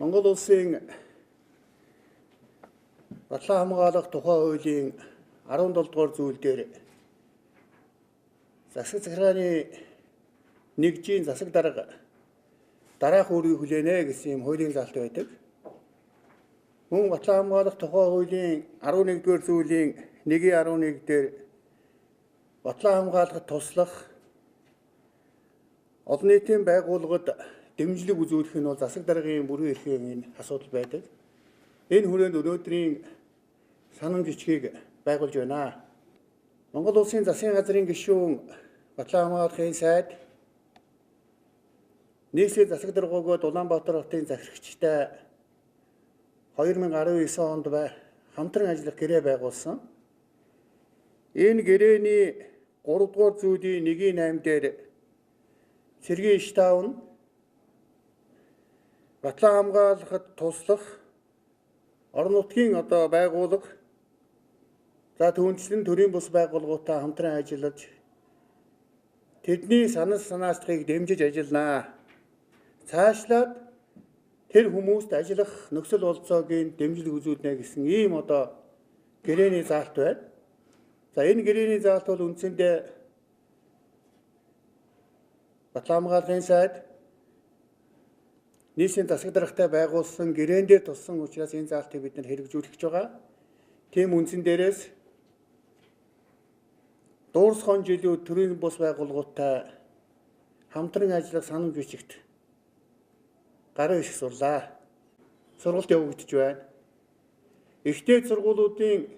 Монгол улсын батлан хамгаалах тухай хуулийн 17 дугаар зүйл дээр засаг захиргааны нэгжийн засаг дарга дараах үүргийг хүлээнэ гэсэн юм хуулийн заалт байдаг. Мөн батлан хамгаалах тухай хуулийн 11 дугаар зүйлийн 1.11 дээр батлан хамгаалахад туслах олон нийтийн байгууллагад дэмжлэг үзүүлэх нь бол засаг даргын бүрэн эрхийн энэ асуудал байдаг. Энэ хүрээнд өнөөдрийн санамж бичгийг байгуулж байна. Монгол улсын засгийн газрын гишүүн Батлан хамгаалахын сайд нийслэлийн засаг дарга бөгөөд Улаанбаатар хотын захирагчтай 2019 онд хамтран ажиллах гэрээ байгуулсан. Энэ гэрээний 3 дугаар зүйлийн 1.8 дээр цэргийн штаб нь батлан хамгаалахад туслах орон нутгийн одоо байгууллага, за түүнчлэн төрийн бус байгууллагуудтай хамтран ажиллаж тэдний санал санаачлагыг дэмжиж ажилланаа. Цаашлаад тэр хүмүүст ажиллах нөхцөл бололцоог дэмжлэг үзүүлнэ гэсэн ийм одоо гэрээний заалт байна. За энэ гэрээний заалт бол үндсэндээ Батлан хамгааллын сайд нийслэлийн засаг даргатай байгуулсан гэрээн дээр туссан учраас энэ заалтыг бид нар хэрэгжүүлэх гэж байгаа. Тийм үндсэн дээрээс дуурсхон жилүүд төрийн бус байгууллагуудтай хамтран ажиллах санамж бичигт гарын үсэг сурлаа. Сургалт явагдаж байна. Ихтэй сургуулиудын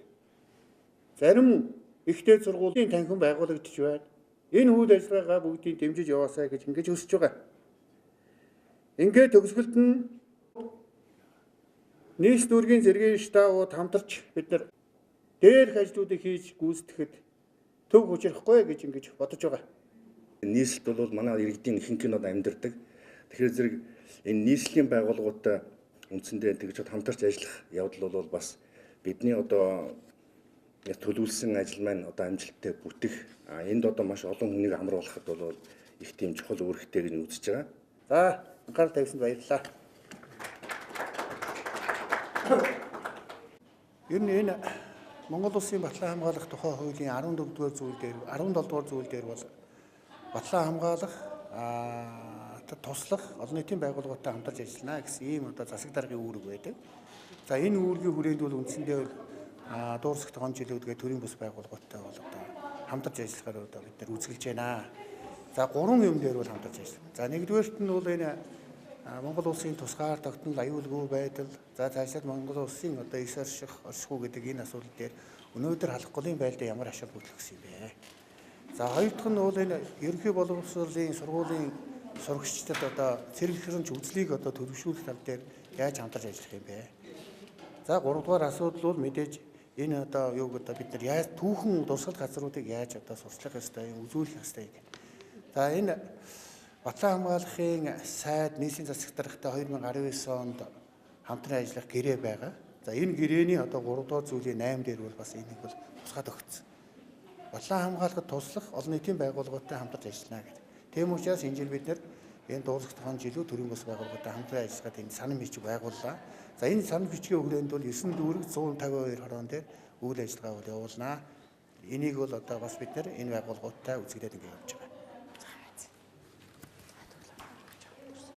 зарим ихтэй сургуулийн танхим байгуулагдаж байна. Энэ үйл ажиллагаагаа бүгдийг дэмжиж яваасай гэж ингэж хүсэж байгаа. Ингээд төгсгөлд нь нийс дүүргийн зэргийн штабууд хамтарч бид нар дээрх ажлуудыг хийж гүйцэтгэхэд төв хүчрэхгүй гэж ингэж бодож байгаа. Нийслэлд бол манай иргэдийн ихэнх нь амьдардаг. Тэгэхээр зэрэг энэ нийслэлийн байгууллагуудтай үндсэндээ тэгж хамтарч ажиллах явдал бол бас бидний одоо төлөвлөсөн ажил маань одоо амжилттай бүтэх, энд одоо маш олон хүнийг хамруулахад бол их тийм чухал үүрэгтэй гэж үзэж байгаа. За анхаарал тавьсанд баярлалаа. Ер нь энэ Монгол улсын батлан хамгаалах тухай хуулийн 14 дугаар зүйл дээр 17 дугаар зүйл дээр бол батлан хамгаалах туслах олон нийтийн байгууллагуудтай хамтарч ажиллана гэсэн ийм одоо засаг даргын үүрэг байдаг. За энэ үүргийн хүрээнд бол үндсэндээ дуурсагт он жилүүдгээ төрийн бус байгууллагуудтай бол одоо хамтарч ажиллахаар одоо бид нар үзэглэж байна. За гурван юм дээр бол хамтарч ажиллана. За нэгдүгээрт нь бол энэ Монгол улсын тусгаар тогтнол аюулгүй байдал, за цаашаад Монгол улсын одоо эс орших, оршихуй гэдэг энэ асуудал дээр өнөөдөр халах голын байлдаа ямар ашиг бүтлэх гэсэн юм бэ? За хоёр дахь нь бол энэ ерөнхий боловсролын сургуулийн сурагчдад одоо цэрэг хөрөнч үзлийг одоо төлөвшүүлэх тал дээр яаж хамтарч ажиллах юм бэ? За гуравдугаар асуудал бол мэдээж энэ одоо юуг одоо бид нар яаж түүхэн дурсгал газруудыг яаж одоо сурчлах ёстой юм, үзүүлэх ёстой юм. За энэ Батлан хамгаалахын сайд нийслэлийн засаг даргатай 2019 онд хамтран ажиллах гэрээ байгаа. За энэ гэрээний одоо 3 дугаар зүйлийн 8 дээр бол бас энийг бол тусгаад өгсөн. Батлан хамгаалахад туслах олон нийтийн байгууллагуудтай хамтарч ажиллана гэдэг. Тийм учраас энэ жил бид нар энэ дуурсагт хон жилүү төрийн бус байгууллагуудтай хамтран ажиллахад энэ санам бичиг байгууллаа. За энэ санам бичгийн хүрээнд бол 9 дүүрэг 152 хорон дээр үйл ажиллагаа бол явуулнаа. Энийг бол одоо бас бид нар энэ байгууллагуудтай үзэгдээд ингэ явж байгаа.